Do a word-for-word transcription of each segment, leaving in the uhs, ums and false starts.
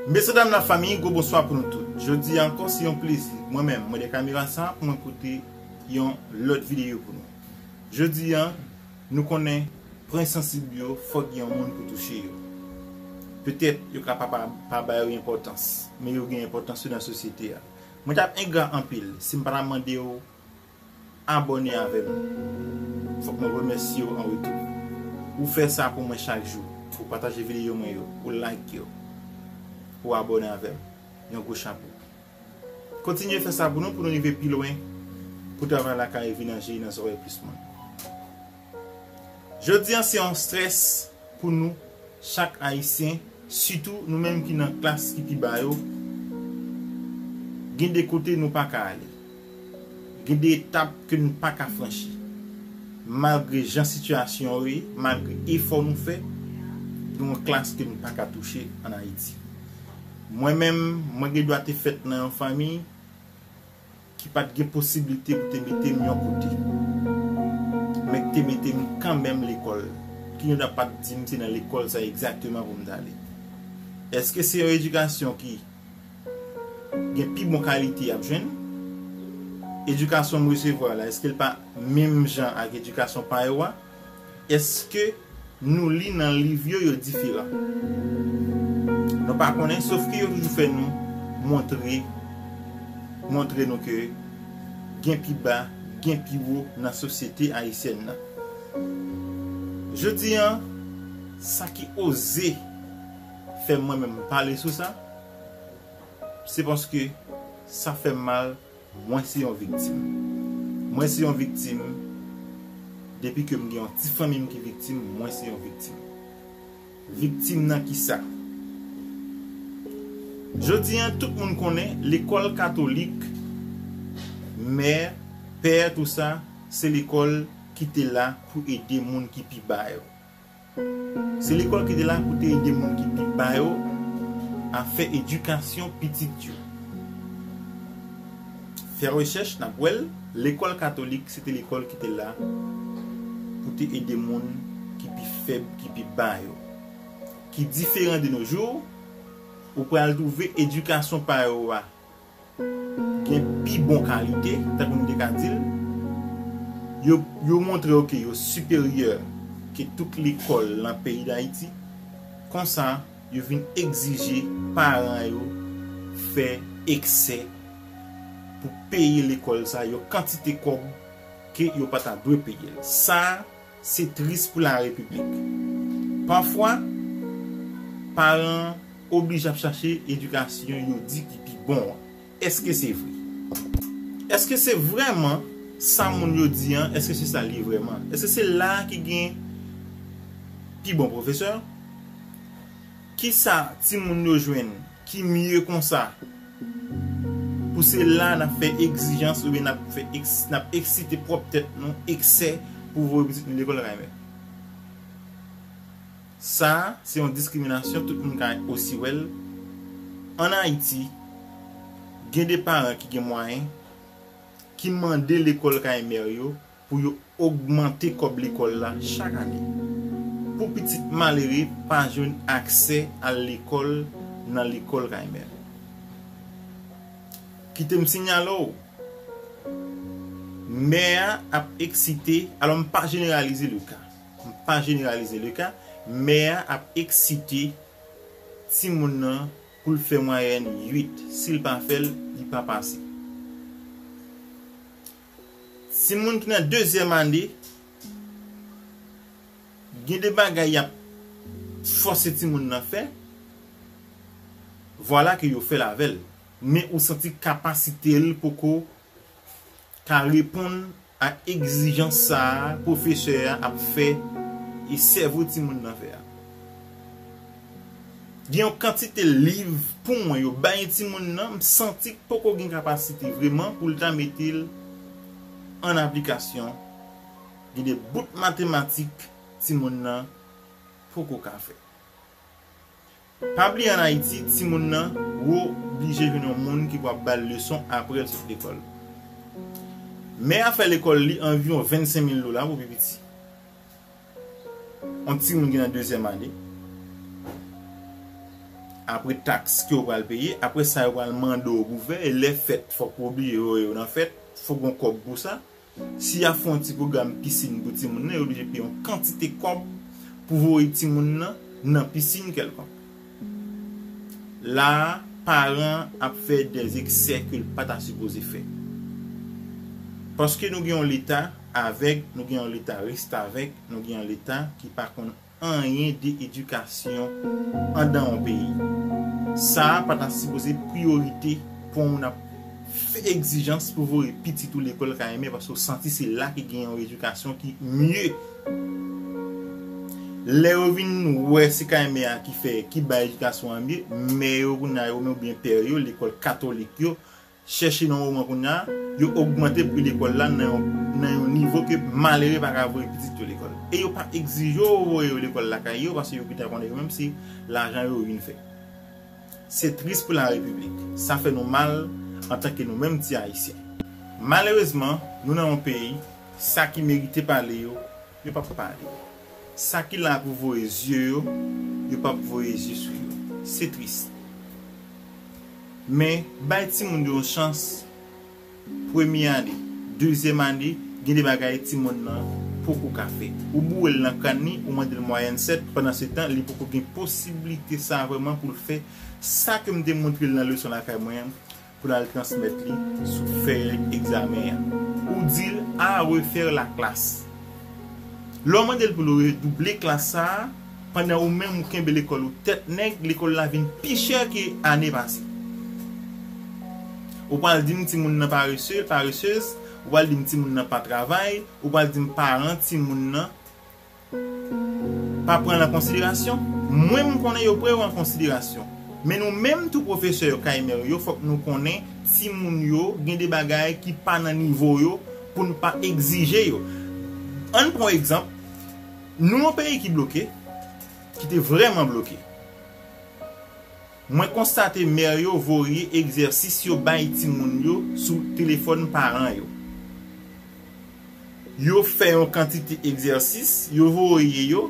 Mesye dam, lafanmi, gwo bonswa pou nou tout. Jodi a ankò, se yon plezi. Mwen menm, mwen de kamera sa, pou mwen pote yon lòt videyo pou nou. Jodi a, nou konnen pwen sansib yo, fòk gen yon moun pou touche yo. Petèt, yo ka pa, pa, pa ba yo enpòtans, men yo gen enpòtans yo nan sosyete a. Mwen t ap engra anpil si m pa ta mande w abòne avè m. Fòk mwen remèsye w an retou. Ou fè sa pou mwen chak jou. Ou pataje videyo mwen yo, ou like yo, ou abòne avè m. Yon gwo chapo. Kontinye fè sa pou nou, pou nou rive pi lwen, pou travay la ka rive nan je e nan zòrèy plis moun. Jodi a se yon strès pou nou, chak Ayisyen, sitou nou menm ki nan klas ki pi ba yo. Gen de kote nou pa ka ale. Gen de etap ke nou pa ka franchi. Malgre jan sitiyasyon yo ye, malgre efò nou fè, gen yon klas ke nou pa ka touche ann Ayiti. Mwen menm, mwen gen dwa te fèt nan yon fanmi ki pa t gen posiblite pou te mete m yon kote, men ki te mete m kanmenm lekòl, ki nou pa t di m se nan lekòl sa egzakteman pou m t ale. Èske se yon edikasyon ki gen pi bon kalite y ap jwenn? Edikasyon m resevwa la, èske l pa menm jan ak edikasyon pa yo a? Èske nou li nan liv yo, yo diferan? Nou pa konnen, sof ke yo toujou fè nou montre, montre nou ke gen pi ba, gen pi wo nan sosyete ayisyèn nan. Jodi a, sa ki oze fè mwen menm pale sou sa, se paske sa fè m mal. Mwen se yon viktim. Mwen se yon viktim. Depi ke m gen yon ti fanmi m ki viktim, mwen se yon viktim. Viktim nan kisa? Jodi a, tout moun konnen lekòl katolik, mè, pè, tou sa, se lekòl ki te la pou ede moun ki pi ba yo. Se lekòl ki te la pou te ede moun ki pi ba yo a fè edikasyon pitit yo. Fè rechèch, n ap wè l, lekòl katolik se te lekòl ki te la pou te ede moun ki pi fèb, ki pi ba yo. Ki diferan de nos jours, ou pral twouve edikasyon pa yo a gen pi bon kalite, tankou nou te ka di l. Yo, yo montre yo ke yo siperyè ke tout lekòl nan peyi Dayiti. Konsa, yo vin egzije paran yo fè eksè pou peye lekòl sa, yon kantite kòb ke yo pa ta dwe peye l. Sa, se tris pou larepiblik. Pafwa, paran oblije ap chache edikasyon yo di ki pi bon an. Èske se vre? Èske se vrèman sa moun yo di an? Èske se sa l ye vrèman? Èske se la a ki gen pi bon pwofesè? Kisa timoun yo jwenn ki mye konsa? Pou se la n ap fè egzijans oubyen n ap fè eks-, n ap eksite pwòp tèt nou, eksè, pou voye pitit nou lekòl Raymer. Sa a, se yon diskriminasyon, tout moun ka osi wè l. Ann Ayiti, gen de paran ki gen mwayen, ki mande lekòl Raymer yo pou yo ogmante kòb lekòl la chak ane, pou pitit malere pa jwenn aksè al lekòl nan lekòl Raymer. Kite m siyale w, mè a ap eksite, alò, m pa jeneralize le ka, m pa jeneralize le ka, mè a ap eksite timoun nan pou l fè mwayèn uit. Si l pa fè l, li pa pase. Timoun ki nan dezyèm ane, gen de bagay y ap fòse timoun nan fè, vwala ke yo fè l avè l. Men ou santi kapasite l poko ka reponn a egzijans sa a pwofesè a ap fè e sèvo timoun nan fè a. Gen yon kantite liv pou mwen yo bay timoun nan, m santi k poko gen kapasite vrèman pou l ta mete l an aplikasyon. Gen de bout matematik timoun nan poko ka fè. Pa bliye ann Ayiti, timoun nan oblije jwenn yon moun ki pou ap ba l leson apre l sot lekòl. Mè a fè lekòl li anviwon vennsenk mil dola pou pi piti. Yon timoun ki nan dezyèm ane. apre taks ke w pral peye, apre sa yo pral mande w pou fè, e lè fèt, fòk w oblije voye yo nan fèt, fòk gon kòb pou sa. Si y ap fè yon ti pwogram pisin pou timoun nan, yo oblije peye yon kantite kòb pou voye timoun nan nan pisin kèlkonk. La a, paran ap fè dèzeksè ke l pa ta sipoze fè. Paske nou gen yon Leta avèg, nou gen yon Leta restavèk, nou gen yon Leta ki pa konn anyen de edikasyon anndan yon peyi. Sa a pa ta sipoze priyorite pou yon moun ap fè egzijans pou voye pitit ou lekòl K M R, paske w santi se la ki gen yon edikasyon ki mye. Lè yo vin wè se K M R a ki fè, ki bay edikasyon an mye, mè yo kounye a yo menm oubyen pè yo, lekòl katolik yo, chèche nan moman kounye a, yo ogmante pri lekòl la nan yon, nan yon nivo ke malere pa ka voye pitit yo lekòl. E yo pa egzije w voye yo lekòl lakay yo, paske yo gentan konnen yo menm se lajan yo vin fè. Se tris pou larepiblik. Sa fè nou mal antanke nou menm ti Ayisyen. Malerezman, nou nan yon peyi, sa ki merite pale yo, yo p ap pale. Sa ki la pou voye zye yo, yo p ap voye zye sou yo. Se tris. Men, bay timoun yo yon chans. Premye ane, dezyèm ane, gen de bagay timoun nan poko ka fè. Ou boure l nan kràn li, ou mande l mwayèn sèt, pandan se tan, li poko gen posiblite sa a vrèman pou l fè sa ke m te montre l nan leson lakay mwen an, pou l al transmèt li sou fèy egzamen an. Ou di l à refaire la classe. Lè w mande l pou l redouble klas sa a, pandan ou menm ou kenbe lekòl ou tèt nèg, lekòl la vin pi chè ke ane pase. Ou pral di m timoun nan parese, paresez, ou pral di m timoun nan pa travay, ou pral di m paran timoun nan pa pran l an konsiderasyon. Mwen, m konnen yo pran yo an konsiderasyon. Men nou menm tou pwofesè yo, K M R yo, fòk nou konnen timoun yo gen de bagay ki pa nan nivo yo pou n pa egzije yo. Ann pran yon egzanp, nou yon peyi ki bloke, ki te vrèman bloke. Mwen konstate mè yo voye egzèsis yo bay timoun yo sou telefòn paran yo. Yo fè yon kantite egzèsis, yo voye yo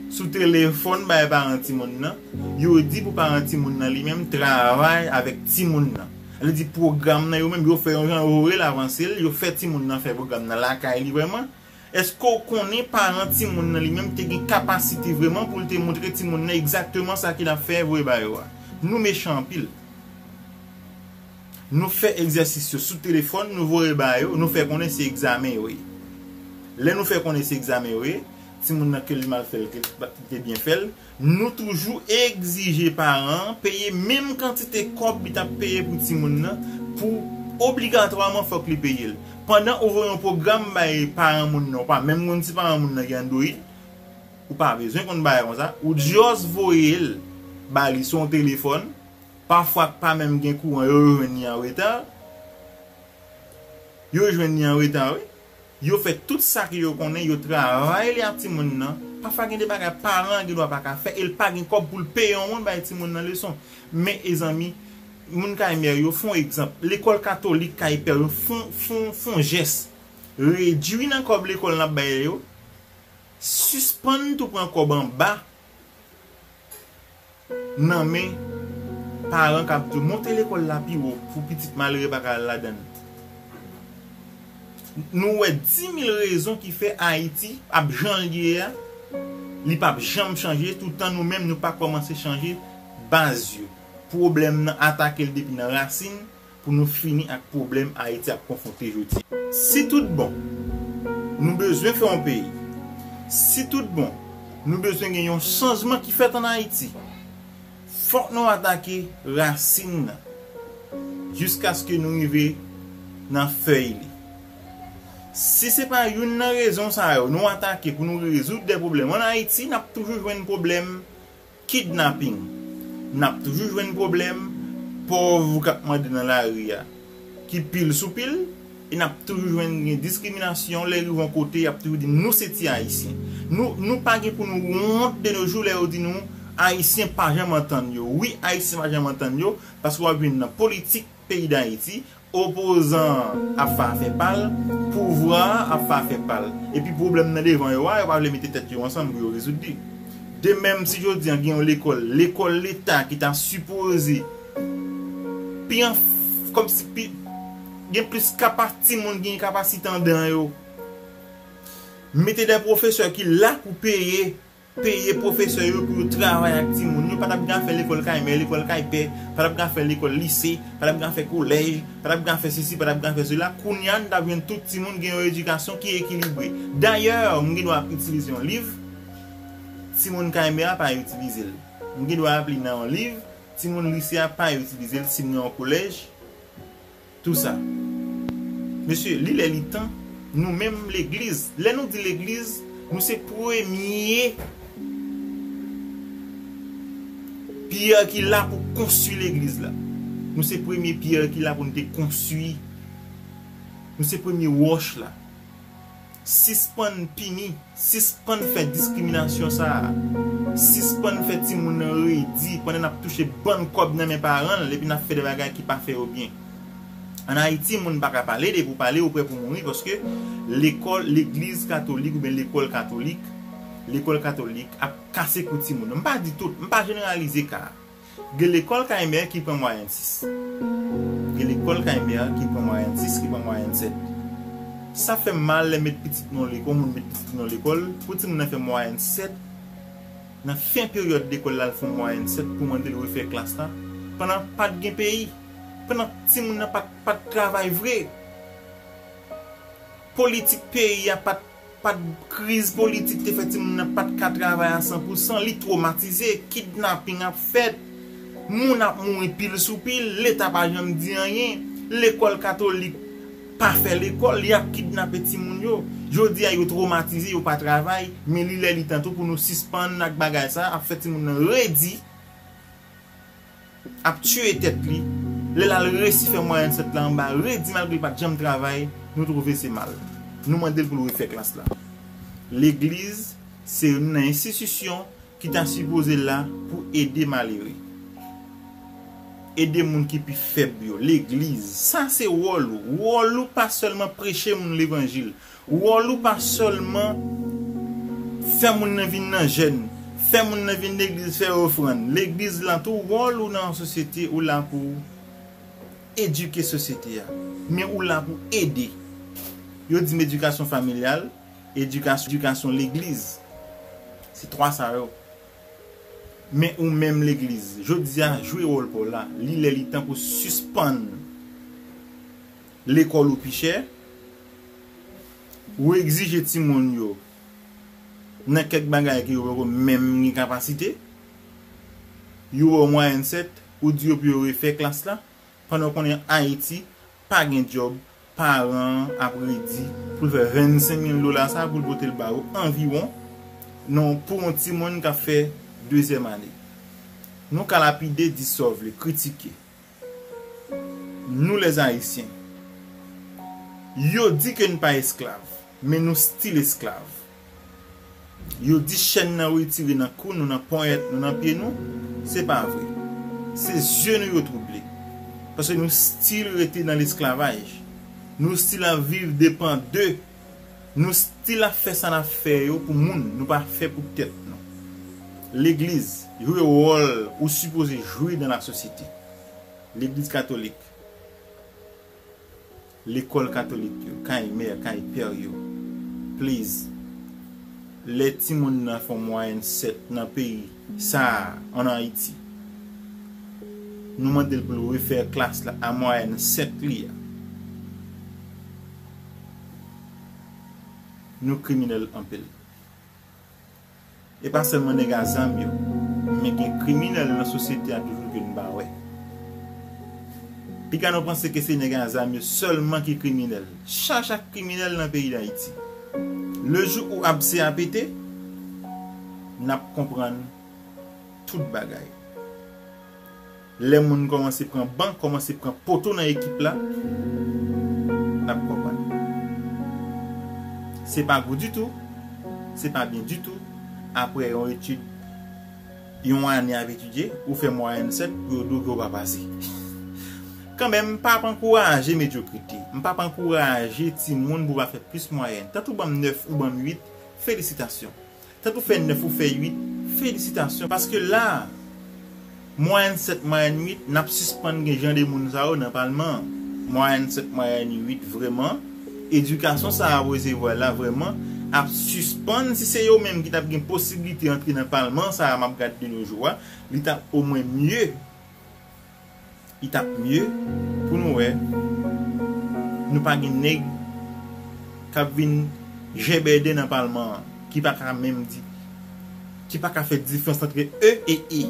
sou telefòn bay paran timoun nan, yo di pou paran timoun nan li menm travay avèk timoun nan. Li di pwogram nan yo menm, yo fè yon jan, yo rele avanse l, yo fè timoun nan fè pwogram nan lakay li vrèman. Èske w konnen paran timoun nan li menm te gen kapasite vrèman pou l te montre timoun nan egzakteman sa ke l ap fè voye ba yo a? Nou mechan anpil. Nou fè egzèsis yo sou telefòn, nou voye ba yo, nou fè konnen se egzamen yo ye. Lè nou fè konnen se egzamen yo ye, timoun nan ke li mal fè l, ke li te byen fè l, nou toujou egzije paran an peye menm kantite kòb li t ap peye pou timoun nan, pou obligatwaman fòk li peye l. Pandan ou voye yon pwogram bay paran moun nan, ou pa menm konn si paran moun nan gen Android, ou pa bezwen konn bagay konsa, ou just voye l ba li sou yon telefòn, pafwa k pa menm gen kouran, yo jwenn li an reta, yo jwenn li an reta, wi. Yo fè tout sa ke yo konnen, yo travay li ak timoun nan. Pafwa gen de bagay paran an gen dwa pa ka fè, e l pa gen kòb pou l peye yon moun bay timoun nan leson. Men, e zanmi, moun K M R yo, fè yon egzanp. Lekòl katolik K M R yo, fè yon, fè yon, fè yon jès. Redui nan kòb lekòl n ap bay yo. Sispann tou pran kòb anba nan men paran k ap di w monte lekòl la pi wo pou pitit malere pa ka al ladan l. Nou wè dimil rezon ki fè Ayiti ap jan l ye a, li p ap janm chanje, toutan nou menm nou pa kòmanse chanje baz yo. Pwoblèm nan atake l depi nan rasin, pou nou fini ak pwoblèm Ayiti ap konfwonte jodi a. Si tout bon, nou bezwen fè yon peyi, si tout bon, nou bezwen gen yon chanjman ki fèt ann Ayiti, fòk nou atake rasin nan, jiskaske nou rive nan fèy li. Si se pa youn nan rezon sa yo nou atake pou nou rezoud de pwoblèm ann Ayiti, n ap toujou jwenn pwoblèm kidnaping. N ap toujou jwenn pwoblèm pòv k ap mande nan lari a, ki pil sou pil, e n ap toujou jwenn gen diskriminasyon lè rive yon kote, y ap toujou di nou se ti Ayisyen. Nou, nou pa gen pou nou wont de nos jours lè yo di nou Ayisyen pa janm antann yo. Wi, Ayisyen pa janm antann yo, paske w ap jwenn nan politik peyi Dayiti, opozan ap fè afè pa l, pouvwa ap fè afè pa l. Epi pwoblèm nan devan yo a, yo pa vle mete tèt yo ansanm pou yo rezoud li. De menm si jodi a gen yon lekòl, lekòl leta ki ta sipoze pi an, kòmsi pi gen plis kapa, timoun gen kapasite andan yo. Mete de pwofesè ki la pou peye, peye pwofesè yo pou yo travay ak timoun yo, pa t ap gen afè lekòl kay mè, lekòl kay pè, pa t ap gen afè lekòl lise, pa t ap gen afè kolèj, pa t ap gen afè sesi, pa t ap gen afè sela. Kounye a, n t ap jwenn tout timoun gen yon edikasyon ki ekilibre. Dayè, m gen dwa ap itilize yon liv, timoun kay mè a pa itilize l. M gen dwa ap li nan yon liv, timoun lise a pa itilize l si m nan yon kolèj. Tou sa. Mesye, li lè li tan, nou menm legliz, lè nou di legliz, nou se premye pyè ki la pou konstwi legliz la. Nou se premye pyè ki la pou nou te konstwi. Nou se premye wòch la. Sispann pini, sispann fè diskriminasyon sa a. Sispann fè timoun nan redi pandan n ap touche bann kòb nan men paran l epi n ap fè de bagay ki pa fè yo byen. Ann Ayiti, moun pa ka pale, depi w pale, ou prè pou mouri, paske lekòl, legliz katolik oubyen lekòl katolik, lekòl katolik ap kase kou timoun. M pa di tout, m pa jeneralize ka a. Gen lekòl kay mè ki pran mwayèn sis. Gen lekòl kay mè ki pran mwayèn sis, ki pran mwayèn sèt. Sa fè m mal lè met pitit nou lekòl, moun met pitit nou lekòl, pou timoun nan fè mwayèn sèt, nan fen peryòd lekòl la, l fè mwayèn sèt pou mande l refè klas la, pandan pa t gen peyi, pandan timoun nan pa t, pa t travay vre. Politik peyi a pa t, pa t, kriz politik te fè timoun nan pa t ka travay a san pou san, li twomatize, kidnaping ap fèt, moun ap mouri pil sou pil, leta pa janm di anyen, lekòl katolik pa fè lekòl, y ap kidnape timoun yo. Jodi a, yo twomatize, yo pa travay, men li lè li tan tou pou nou sispann ak bagay sa, ap fè timoun nan redi, ap tiye tèt li, lè l al resi fè mwayèn sèt la anba redi malgre l pa t janm travay, nou twouve se mal. Nou mande l pou l refè klas la. Legliz se youn nan enstitisyon ki ta sipoze la pou ede malere. Ede moun ki pi fèb yo. Legliz, sa se wòl ou. Wòl ou pa sèlman preche moun levanjil. Wòl ou pa sèlman fè moun nan vin nan jèn, fè moun nan vin legliz, fè ofrann. Legliz la tou, wòl ou nan yon sosyete, ou la pou edike sosyete a. Men ou la pou ede. Yo di m edikasyon familyal, edikasyon, edikasyon legliz. Se twa sa yo. Men ou menm legliz, jodi a jwe wòl pa w la, li lè li tan pou sispann lekòl ou pi chè, ou egzije timoun yo nan kèk bagay ke yo poko menm gen kapasite, yo ba w mwayèn sèt, ou di yo pou yo refè klas la, pandan w konnen Ayiti pa gen djòb, paran an ap redi pou l fè vennsenk mil dola sa pou l pote l ba yo anviwon, non, pou yon timoun k ap fè dezyèm ane. Nou ka lapide, di sa w vle, kritike. Nou lèzayisyen, yo di ke n pa esklav, men nou still esklav. Yo di chèn nan retire nan kou nou, nan ponyèt nou, nan pye nou, se pa vre. Se zye nou yo twouble. Paske nou still rete nan lesklavaj. Nou still ap viv depan de. Nou still ap fè sa n ap fè yo pou moun, nou pa fè pou tèt nou. Legliz, jwe wòl ou sipoze jwe nan lasosyete. Legliz katolik, lekòl katolik yo, kay mè, kay pè yo. Please, lè timoun nan fè yon mwayèn sèt nan peyi sa a, ann Ayiti, nou mande l pou l refè klas la a mwayèn sèt li a. Nou kriminèl anpil. E pa sèlman nèg a zam yo, men gen kriminèl nan sosyete a toujou ke n pa wè. Piga nou panse ke se nèg a zam yo sèlman ki kriminèl. Chach ak kriminèl nan peyi Dayiti. Le jou ou abse a pete, n ap konprann tout bagay. Lè moun kòmanse pran ban, kòmanse pran poto nan ekip la, n ap konprann. Se pa gou ditou, se pa byen ditou. Apre yon etid, yon ane ap etidye, ou fè mwayèn sèt, pou yo di w ke w pa pase. Kanmenm, m p ap ankouraje medyokrite. M p ap ankouraje timoun pou pa fè plis mwayèn. Tant ou ban m nèf, ou ban m uit, felisitasyon. Tant ou fè nèf, ou fè uit, Felisitasyon, paske la, mwayèn sèt, mwayèn uit, n ap sispann gen jan de moun sa yo nan palman an. Mwayèn sèt, mwayèn uit, vrèman, edikasyon sa a resevwa la, vrèman, ap sispann. Si se yo menm ki t ap gen posiblite antre nan palman sa a m ap gade de nos jours a, li t ap omwen mye. Li t ap mye pou nou wè nou pa gen nèg k ap vin jèbèdè nan palman an, ki pa ka menm di, ki pa ka fè diferans antre e e i,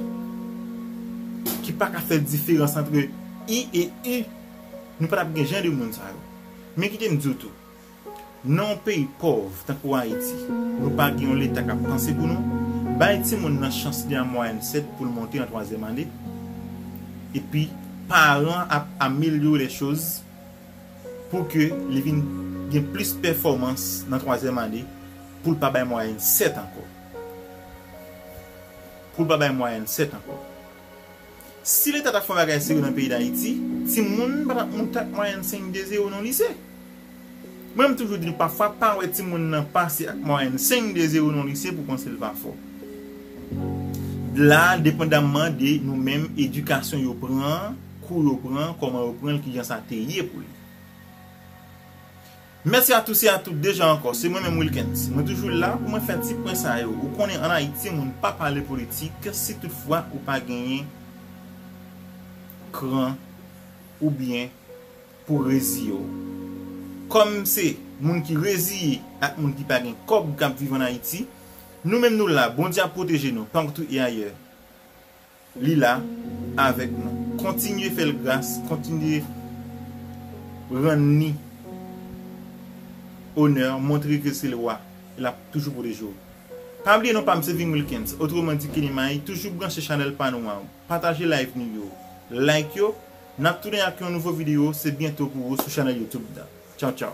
ki pa ka fè diferans antre i e u. Nou pa t ap gen jan de moun sa yo. Men kite m di w tou, nan yon peyi pòv tankou Ayiti, nou pa gen yon Leta k ap panse pou nou, bay timoun nan chans li an mwayèn sèt pou l monte an twazyèm ane, epi paran ap amelyore lè choz pou ke li vin gen plis pèfòmans nan twazyèm ane, pou l pa bay mwayèn sèt ankò. Pou l pa bay mwayèn sèt ankò. Si Leta ta fè yon bagay serye nan peyi Dayiti, timoun pa t ap monte ak mwayèn senk de zewo nan lise. Mwen, m toujou di nou, pafwa, pa wè timoun nan pase ak mwayèn senk de zewo nan lise pou panse l pa fò. La, depandamman de nou menm, edikasyon yo pran, kou yo pran, kòman yo pran l, kijan sa te ye pou li. Mèsi a tous et à toutes deja ankò. Se mwen menm, Wilkens. Mwen toujou la pou mwen fè ti pwen sa yo. Ou konnen, ann Ayiti, moun pa pale politik si toutfwa ou pa genyen kran oubyen pou reziye w. Kòm se moun ki reziye ak moun ki pa gen kòb k ap viv ann Ayiti, nou menm nou la, Bondye ap pwoteje nou, partout et ailleurs. Li la avèk nou. Kontinye fè l gras, kontinye rann li onè, montre ke se l wa, e l ap toujou pwoteje w. Pa bliye non pa m se Vin Wilkens, otreman di Kenny May, toujou branche chanèl pa nou an, pataje live nou yo, like yo, n ap tounen ak yon nouvo videyo, se byento pou ou sou chanèl YouTube la. Tchaw, tchaw.